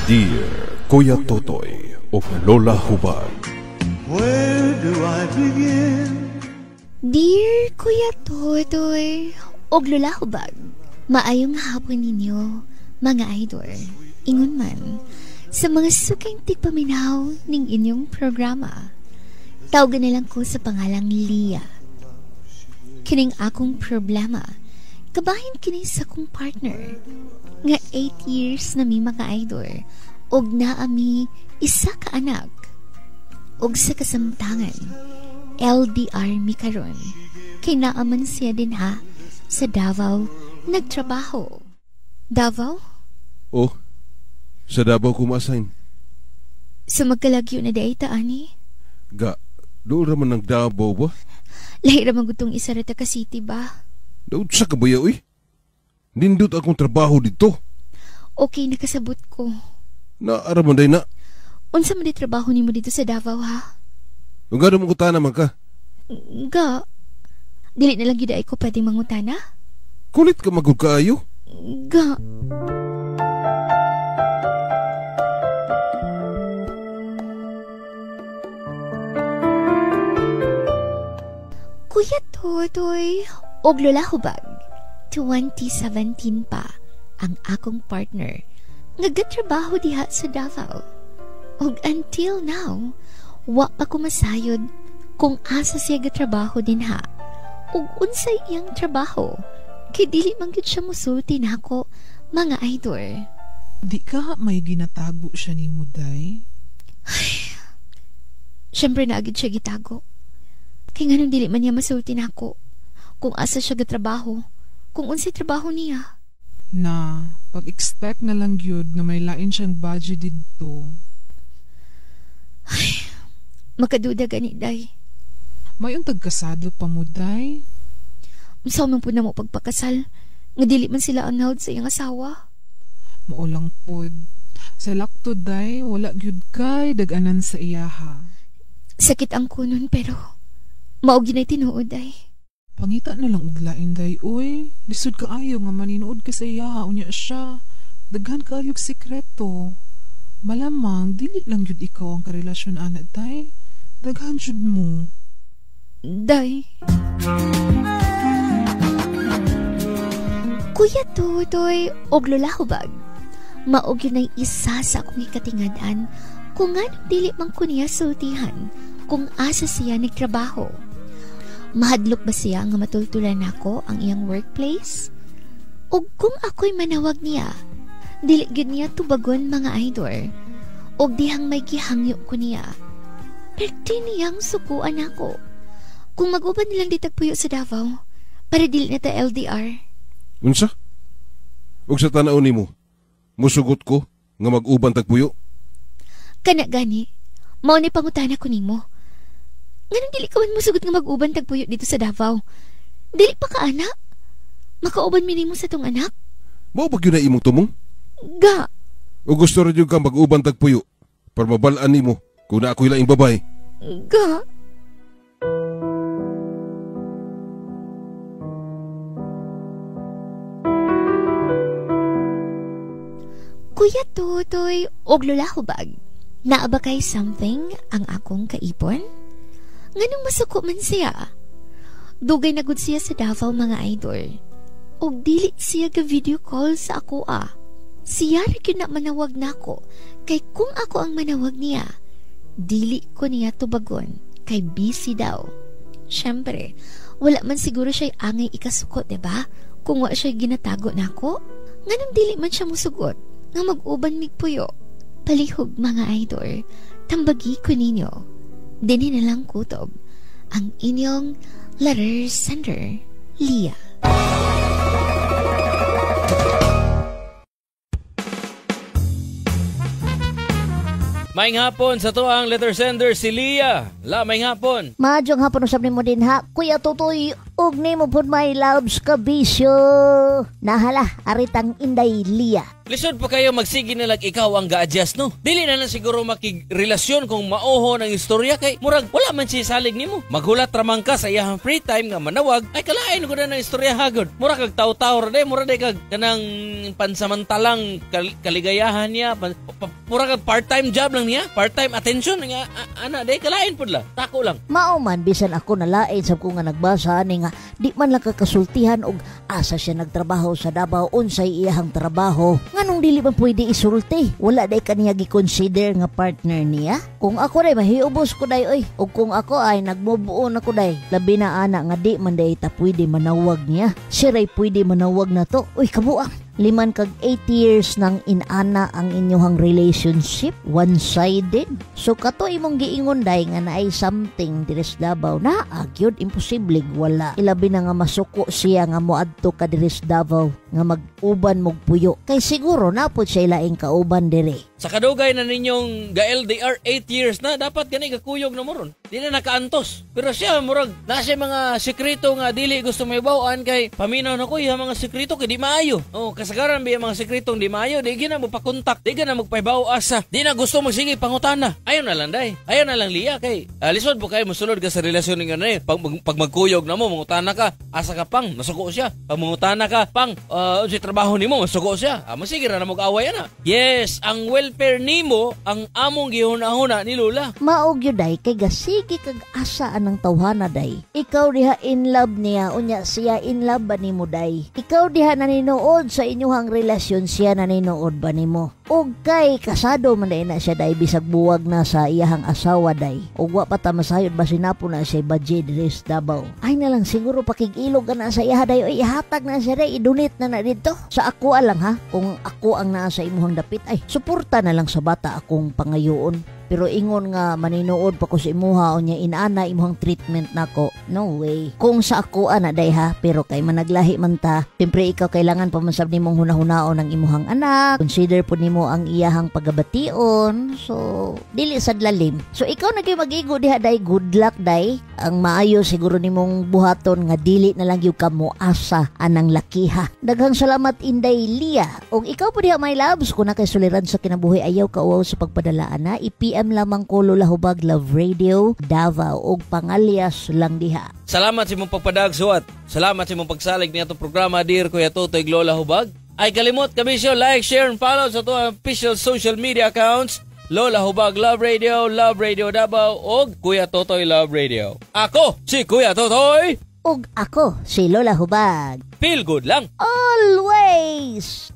Dear Kuya Totoy ug Lola Hubag. Where do I begin? Dear Kuya Totoy ug Lola Hubag, maayong hapon ninyo, mga idol. Ingon man sa mga suking tigpaminaw ning inyong programa. Tawgan na lang ko sa pangalang Lia. Kining akong problema, kabahin kini sa akong partner. Nga 8 years na mi, mga idol, og naami isa ka anak. Og sa kasamtangan, LDR mi karon. Kay naaman siya din ha sa Davao nagtrabaho. Davao? Oh, sa Davao ko ma-assign. Sa magkalagyo na diay ta ani? Ga, doon raman ng Davao ba? Lahi ra man gud tong isa ra ta ka city ba? Daud sa kabaya, uy. Nindot akong trabaho dito. Okay, nakasabot ko. Naara man day na. Unsa man di trabaho nimo dito sa Davao ha? Ug ngano mangutana man ka? Ga, dili na lang gyud ay ko pwedeng mangutana? Kulit ka magud kaayo. Ga. Kuya Totoy og Lola Hubag, 2017 pa ang akong partner nga gatrabaho diha sa Davao. Og until now, wa pa ko masayod kung asa siya gatrabaho dinha ug unsay iyang trabaho. Kay dili man gyud siya musulti nako, mga idol. Di ka may ginatago siya ni Muday? Siyempre na agad siya gitago. Kay nganong dili man niya masulti nako kung asa siya gatrabaho, kung unsay trabaho niya. Na, pag-expect na lang gyud nga may lain siyang budget didto. Ay, makaduda gani, day. May untag kasado pa mo, day. Unsa man pud na mo pagpakasal, nga dili man sila anhawd sa iyang asawa. Mao lang pod. Sa lakto, day, wala gyud kay dag-anan sa iyaha. Sakit ang kunon pero mao gyud nay tinuod, day. Pangita na lang og lain, day, uy. Lisod kaayo nga maninuod ka sa iyaha unya siya. Daghan kaayog sikreto. Malamang dili lang gyud ikaw ang karelasyon ana, day. Daghan jud mo. Day. Kuya Totoy og Lola Hubag, mao gyud nay isa sa akong ikatingad-an kung nganong dili man ko niya sultihan kung asa siya nagtrabaho. Mahadlok ba siya nga matultulan nako ang iyang workplace? Og kung ako'y manawag niya, dili gyud niya tubagon, mga idol. Og dihang may gihangyo ko niya, perti niyang sukuan ako. Kung mag-uban nilang ditagpuyo sa Davao, para dili na ta LDR. Unsa? Og sa tan-aw nimo, musugot ko nga mag-uban tagpuyo? Kana gani, mao ni pangutana ko nimo. Nganong dili ka man musugot nga mag-uban tagpuyo dito sa Davao? Dili pa ka ana? Makauban mi nimo sa tong anak? Mao ba gyud na imong tumong? Ga. O gusto ra gyud ka mag-uban tagpuyo para mabal-an nimo kung na ako'y laing babae? Ga. Kuya Totoy og Lola Hubag, naa ba kay something ang akong kaipon? Nganong masuko man siya? Dugay na gud siya sa Davao, mga idol. Og dili siya ga video call sa ako ah. Siya ra gyud na manawag nako, kay kung ako ang manawag niya, dili ko niya tubagon kay busy daw. Siyempre, wala man siguro siya'y angay ikasuko, diba? Kung wa siya'y ginatago nako, nganong dili man siya musugot nga mag-uban migpuyo. Palihog, mga idol, tambagi ko ninyo. Dinhi na lang kutob ang inyong letter sender, Leah. Maayong hapon sa to ang letter sender si Leah. La, maayong hapon. Maayong hapon usab nimo din ha, Kuya Totoy Ug nimo pud, my loves, kabisyo. Nahala, aritang Inday Lia. Lisod pa kayo magsige na lang ikaw ang ga-adjust, no? Dili na lang siguro makigrelasyon kung maoho ng istorya kay murag wala man siya salig nimo. Maghulat ramang ka sa iyang free time nga manawag, ay kalain ko na ng istorya hagod. Mura kag taw-taw ra day, mura day kag kanang pansamantalang kaligayahan niya, mura kag part-time job lang niya, part-time attention nga ana day, kalain pud la. Tako lang. Mao man, bisan ako nalain sab ko nga nagbasa ani nga di man lang kakasultihan og asa siya nagtrabaho sa Davao, unsay iyahang trabaho. Nganong dili man pwede isulti? Wala day kaniya gi-consider nga partner niya? Kung ako day, mahiubos ko day oy. Og kung ako ay nag-move on ako day. Labi na ana nga di man day ta pwede manawag niya. Siya ray pwede manawag na to. Uy, kabuang. 5 kag 8 years nang inana ang inyong relationship, one-sided. So kato imong giingon day nga naay something diri sa Davao, naa gyud, imposible wala. Ilabi na nga masuko siya nga moadto ka diri sa Davao nga mag-uban mog puyo. Kay siguro napod siya laing kauban diri. Sa kadugay na ninyong ga-LDR 8 years na, dapat gani gakuyog na mo ron. Di na nakaantos. Pero siya, murag, na siya mga sekreto nga dili gusto may bawaan kay paminaw na ko yung mga sekreto kay di maayo. Oh, kasagaran biya mga sekretong di maayo, di gina mo pakontak, di gina magpahibaw asa. Di na gusto mo sige pangutana. Ayaw na lang day. Ayaw na lang liya kay lisod po kayo mosulod ka sa relasyon ninyo na eh. Pag magkuyog na mo, mangutana ka, asa ka pang, masuko siya. Pag mangutana ka, pang, unsay trabaho nimo, masuko siya. Masige ra na mag-away ana. Yes, ang welfare nimo ang among gihuna-huna ni Lola. Mao gyud day kay gasige kag asa anang tawhana day. Ikaw diha in love niya, unya siya in love ba nimo day? Ikaw diha naninood sa inyuhang relasyon, siya naninood ba nimo? Og kay kasado man day na siya day, bisag buwag na sa iyahang asawa day. Og wa pa ta masayod basin naa po na siya budget diri sa Davao. Ay na lang siguro pakig-ilog ka na sa iyaha day, oy, ihatag na siya day, i-donate na na dito. Sa ako lang ha, kung ako ang naa sa imuhang dapit ay suporta na lang sa bata akong pangayoon. Pero ingon nga maninood pa ko sa imuha unya inana imuhang treatment nako, no way. Kung sa ako ana day ha, pero kay managlahi man ta, siyempre ikaw kailangan pa man sab nimong hunahunaon ang imuhang anak, consider po nimo ang iyahang pagabation, so dili sad lalim. So ikaw na gyud mag-igo diha day, good luck day. Ang maayo siguro nimong buhaton nga dili na lang gyud ka moasa anang lakiha. Daghang salamat, Inday Lia. Og ikaw po diha, my loves, kung na kay suliran sa kinabuhi, ayaw kauwaw sa pagpadala ana, i-PM lamang ko Lola Hubag Love Radio Davao og pangalyas lang diha. Salamat sa imong pagpadag suwat. Salamat sa imong pagsalig ni atong programa, dear Kuya Totoy, Lola Hubag. Ay kalimot kabisyo, like, share and follow sa ato official social media accounts, Lola Hubag Love Radio, Love Radio Davao og Kuya Totoy Love Radio. Ako si Kuya Totoy ug ako si Lola Hubag. Feel good lang. Always.